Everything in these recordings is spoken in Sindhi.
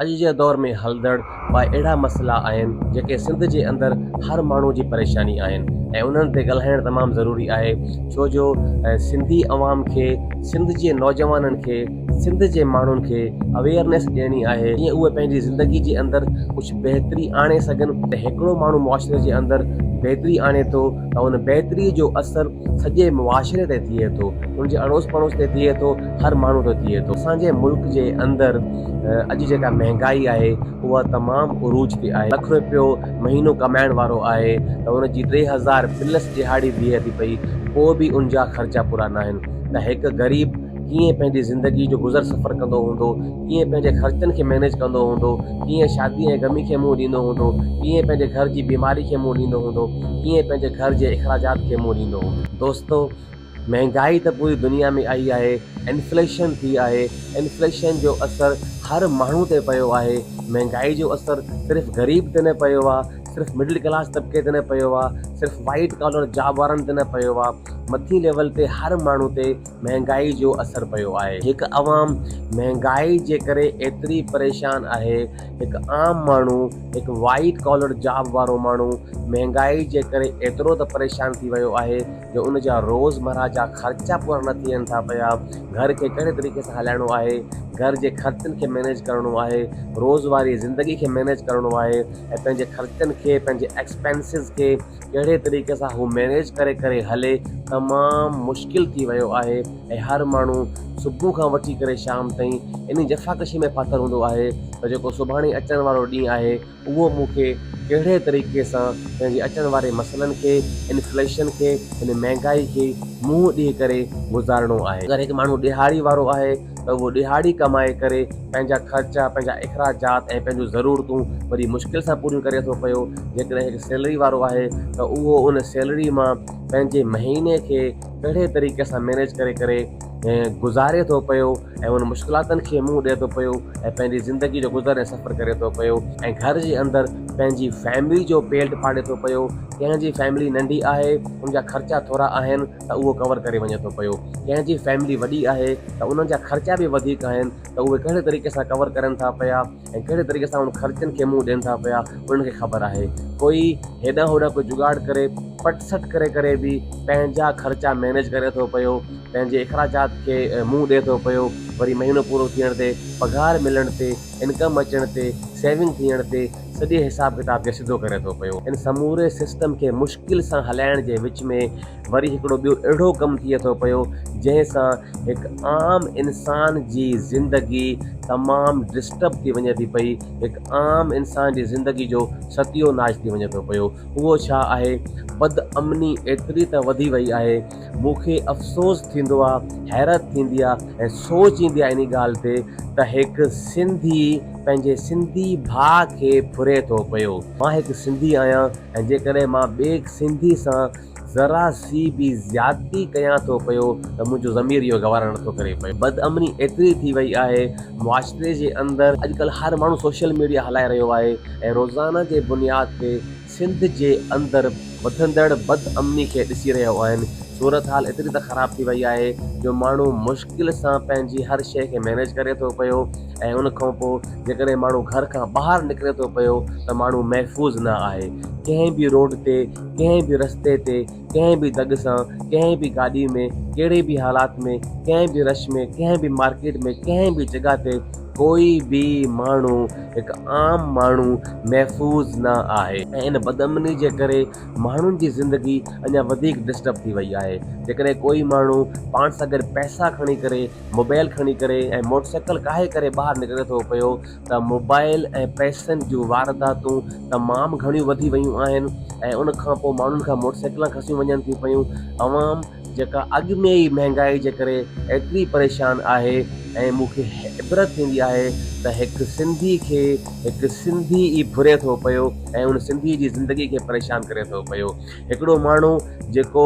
اڄ جي دور ۾ هلندڙ ٻه اهڙا مسئلا آهن جيڪي سنڌ جي اندر هر ماڻهو جي پريشاني آهن ۽ انهن تي ڳالهائڻ تمام ضروري آهي ڇو جو سنڌي عوام کي سنڌ جي نوجوانن کي سنڌ جي ماڻهن کي اويئرنيس ڏيڻي آهي جيئن اهي پنهنجي زندگي جي اندر ڪجهه بهتري آڻي سگهن ته هڪڙو ماڻهو معاشري جي اندر بهتري آڻي ٿو ته ان بهتري جو اثر سڄي معاشري تي ٿئي ٿو، ان جي اڙوس پڙوس تي ٿئي ٿو، هر ماڻهو تي ٿئي ٿو. اسان جي ملڪ جي اندر اڄ جيڪا مهنگائي آهي اها تمام عروج تي آهي. لک روپيو مهينو ڪمائڻ وارو آهي ته ان جي 3000 پلس ڏهاڙي بيهي ٿي پئي پوء به ان جا خرچا پورا ناهن ته هڪ غريب ڪيئن پنهنجي زندگي جو گذر سفر ڪندو هوندو، ڪيئن پنهنجي خرچن کي مينيج ڪندو هوندو، ڪيئن شادي ۽ غمي کي منهن ڏيندو هوندو، ڪيئن پنهنجي گهر جي بيماري کي منهن ڏيندو هوندو، ڪيئن پنهنجي گهر جي اخراجات کي منهن ڏيندو هوندو. دوستو! مهنگائي ته پوري دنيا ۾ آئي آهي، انفليشن ٿي آهي، انفليشن جو اثر هر ماڻهو تي پيو آهي، مهنگائي جو اثر صرف غريب تي نه پيو آهي، صرف مڊل ڪلاس طبقي تي نه پيو آهي، صرف وائيٽ ڪالر جاب وارن تي نه پيو آهي، مٿين ليول تي هر ماڻهو تي مهنگائي جو اثر پيو آهي. هڪ عوام مهنگائي جي ڪري ايتري پريشان آهي، هڪ عام ماڻهو، هڪ وائيٽ ڪالر جاب وارو ماڻهو مهنگائي جي ڪري ايترو ته پريشان ٿي ويو آهي جو ان جا روزمره جا خرچا پورا نه ٿين ٿا پيا، گهر کي ڪهڙي طريقي سان هلائڻو آهي، گهر جي خرچن کي مينيج ڪرڻو آهي، روز واري زندگي کي مينيج ڪرڻو آهي ۽ پنهنجي خرچن کي، پنهنجي ايڪسپينسز کي ڪهڙي طريقي سان هو مينيج ڪري ڪري هلي تمام مشڪل ٿي ويو آهي ۽ هر ماڻهو صبح کان وٺي ڪري شام تائين انهي جفاڪشي ۾ ڦاٿل هوندو آهي ته جيڪو سڀاڻي اچڻ وارو ڏينهن آهي اهو مون کي ڪهڙي طريقي سان پنهنجي اچڻ واري مسئلن کي انفليشن کي هن مهنگائي کي منهن ڏئي ڪري گذارڻو آهي. اگر هڪ ماڻهو ڏهاڙي وارو آهي ته اهو ڏهاڙي ڪمائي ڪري پنهنجا خرچا، پنهنجا اخراجات ۽ پنهنجون ضرورتون وڏي مشڪل سان پوريون ڪري ٿو پيو. جيڪڏهن هڪ سيلري وارو آهي ته اهو ان سيلري مان پنهنجي مهيني کي ڪهڙي طريقي سان مينيج ڪري ڪري گذاري ٿو پيو ۽ ان مشڪلاتن کي منهن ڏئي ٿو پيو ۽ پنهنجي زندگي جو گذر ۽ سفر ڪري ٿو پيو ۽ گهر جي اندر پنهنجي فيملي جو پيٽ پاڙي ٿو پيو. ڪنهن جي فيملي ننڍي آهي ان جا خرچا ٿورا آهن ته اهو ڪور ڪري وڃي ٿو پيو. ڪنهن جي فيملي وڏي آهي ته انهن جا خرچا به وڌيڪ آهن ته اهي ڪهڙي طريقي سان ڪور ڪرن ٿا پيا ۽ ڪهڙي طريقي سان انهن خرچن کي منهن ڏين ٿا پيا انهن کي خبر آهي. ڪوئي هيڏانهن هوڏانهن ڪو جڳاڙ ڪري پٽ سٽ ڪري ڪري به پنهنجا خرچا مينيج ڪري ٿو پيو، پنهنجي اخراجات کي منهن ڏي ٿو پيو، وري مهينو پورو ٿيڻ تي پگهار ملڻ تي، انڪم اچڻ تي، سيونگ ٿيڻ تي سڄي حساب ڪتاب کي سڌو ڪري ٿو پيو. ان سموري سسٽم کي مشڪل سان هلائڻ جي وچ ۾ وري هڪڙو ٻيو اهڙو ڪم ٿئي ٿو پيو جنهن سان هڪ عام انسان جي زندگي تمام ڊسٽرب ٿي وڃي ٿي پئي، هڪ عام انسان جي زندگي جو ستيو ناش ٿي وڃي ٿو پيو. اهو ڇا آهي؟ بد امني ايتري ته وڌي وئي آهي، مون کي افسوس ٿيندو آ، حيرت ٿيندي آ ۽ سوچ ايندي آ انهي ڳالهه تي ته هڪ سنڌي پنهنجي سنڌي ڀاء کي ڦري ٿو پيو. مان هڪ سنڌي آهيان ۽ جيڪڏهن مان ٻئي سنڌي سان ذرا سي به زيادتي ڪيان ٿو پيو ته منهنجو ضمير اهو گوارا نٿو ڪري پيو. بد امني ايتري ٿي وئي آهي معاشري جي اندر اڄڪلهه هر ماڻهو سوشل ميڊيا هلائي رهيو آهي ۽ روزانه جي بنياد تي سنڌ جي اندر وڌندڙ بد امني کي ڏسي رهيا آهن. صورتحال ايتري ته خراب ٿي وئي آهي جو ماڻهو مشڪل سان پنهنجي هر شيء کي مينيج ڪري ٿو پيو ۽ ان کان پوء جيڪڏهن ماڻهو گهر کان ٻاهر نڪري ٿو پيو ته ماڻهو محفوظ نه آهي. ڪنهن به روڊ تي، ڪنهن به رستي تي، ڪنهن به دڳ سان، ڪنهن به گاڏي ۾، ڪهڙي به حالات ۾، ڪنهن به رش ۾، ڪنهن به مارڪيٽ ۾، ڪنهن به جڳهه تي ڪوئي به ماڻهو، هڪ عام ماڻهو محفوظ نه آهي ۽ ان بدامني جي ڪري ماڻهن جي زندگي اڃا وڌيڪ ڊسٽرب ٿي وئي آهي. جيڪڏهن ڪوئي ماڻهو پاڻ سان گڏ پئسا کڻي ڪري، موبائل کڻي ڪري ۽ موٽر سائيڪل ڪاهي ڪري ٻاهر نڪري ٿو پيو ته موبائل ۽ پئسن جون وارداتون تمام گهڻيون وڌي ويون آهن ۽ ان کان پوء ماڻهن کان موٽر سائيڪلان کسيون وڃن ٿيون پيون. عوام جيڪا اڳ ۾ ئي مهنگائي جي ڪري ايتري پريشان آهي ۽ مون کي عبرت ٿيندي آهي ته هڪ سنڌي کي هڪ سنڌي ئي ڦري ٿو پيو ۽ ان سنڌي جي زندگي کي پريشان ڪري ٿو پيو. هڪڙو ماڻهو جيڪو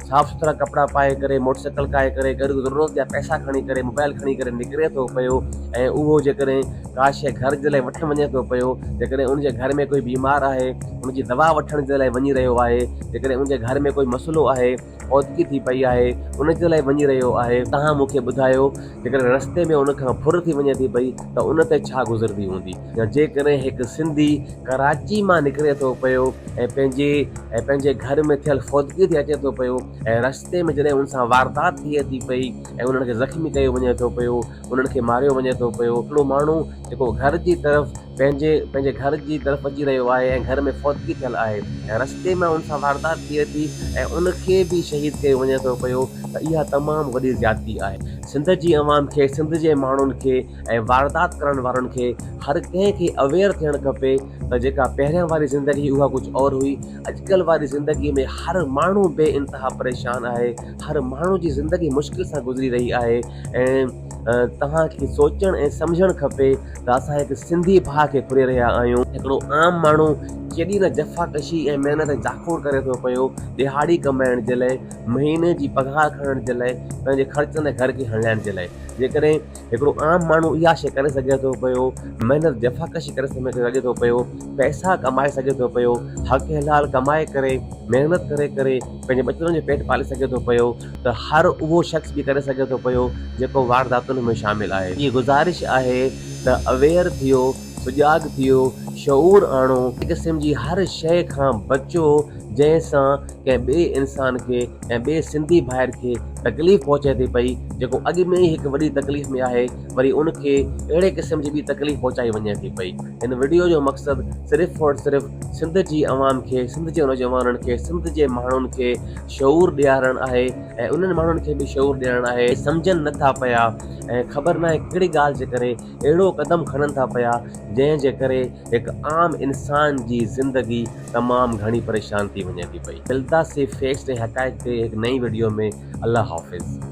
صاف سٿرا ڪپڙا پائي ڪري موٽر سائيڪل ڪاهي ڪري گڏ ضرورت جا پئسا کڻي ڪري موبائل کڻي ڪري نڪري ٿو پيو ۽ اهو جيڪڏهن ڪا شيء گهر جي لاء وٺڻ وڃي ٿو پيو جيڪڏهن ان جي گهر ۾ ڪوئي بيمار آهي ان جي دوا وٺڻ جي لاء وڃي رهيو آهي، جيڪڏهن ان جي گهر ۾ ڪوئي مسئلو آهي، فوتگي ٿي پئي آهي، ان جي لاء وڃي رهيو آهي، توهان مون کي ٻڌايو جيڪڏهن رستي ۾ ان کان ڦر ٿي وڃي ٿي پئي ته ان تي ڇا گذرندي هوندي؟ يا جيڪڏهن هڪ سنڌي ڪراچي مان نڪري ٿو پيو ۽ پنهنجي ۽ پنهنجي گهر ۾ ٿيل فوتگي تي اچي ٿو پيو ۽ رستي ۾ جڏهن ان سان واردات ٿئي ٿي پئي ۽ انهن کي زخمي ڪيو وڃي ٿو پيو، انهن کي ماريو وڃي ٿو پيو، هڪڙو ماڻهو جيڪو گهر جي طرف پنهنجي پنهنجي گهر جي طرف اچي رهيو آهي ۽ گهر ۾ فوتگي ٿيل آهي ۽ رستي مان ان سان واردات ٿئي ٿي ۽ ان کي به شهيد ڪيو وڃي ٿو پيو ته اها تمام وڏي زيادتي آهي. سنڌ جي عوام کي، سنڌ جي ماڻهن کي ۽ واردات ڪرڻ وارن کي هر ڪنهن کي اويئر ٿيڻ کپي ته جيڪا پهريان واري زندگي اها ڪجهه اور هئي، اڄڪلهه واري زندگي ۾ هر ماڻهو بي انتها پريشان آهي، هر ماڻهو جي زندگي مشڪل سان گذري رهي آهي ۽ توهان کي سوچڻ ۽ سمجهڻ کپي ته اسان هڪ سنڌي ڀاء کي ڦري رهيا آهيون. هڪڙو عام ماڻهو ڪيڏي نه جفاڪشي ۽ محنت ۽ جاکوڙ ڪري ٿو پيو ڏهاڙي ڪمائڻ جي لاء، مهيني جي پگهار کڻڻ جي لاء، پنهنجي خرچن ۽ گهر کي هلائڻ جي لاء. جيڪڏهن هڪڙو عام ماڻهو اها شيء ڪري سگهي ٿو پيو، محنت جفاڪشي ڪري سگهي ٿو پيو، پئسا ڪمائي سگهي ٿو پيو، حق حلال ڪمائي ڪري، محنت ڪري ڪري پنهنجي ٻچڙن جو پيٽ پالي سگهي ٿو پيو ته هر اهو شخص به ڪري سگهي ٿو پيو جيڪو وارداتن ۾ شامل آهي. هي گذارش آهي ته اويئر ٿيو، سجاڳ ٿيو، شعور آڻو، قسم جي هر شيء کان بچو جنهن سان ڪنهن ٻئي انسان کي ڪنهن ٻئي سنڌي ڀائر کي تڪليف پهچي ٿي پئي جيڪو اڳ ۾ ئي هڪ وڏي تڪليف ۾ آهي وري ان کي اهڙي قسم جي ٻي تڪليف پهچائي وڃي ٿي پئي. هن وڊيو جو مقصد صرف اور صرف سنڌ جي عوام کي سنڌ جي نوجوانن کي سنڌ جي ماڻهن کي شعور ڏيارڻ آهي ۽ انهن ماڻهن کي به شعور ڏيارڻ آهي سمجهن نه ٿا پيا ۽ خبر ناهي ڪهڙي ڳالهه جي ڪري اهڙو قدم کڻن ٿا پيا جنهن جي ڪري هڪ عام انسان جي زندگي تمام گهڻي پريشان ٿي وڃي ٿي پئي. ملداسي فيڪٽس ۽ حقائق تي هڪ نئين وڊيو ۾ الله حافظ.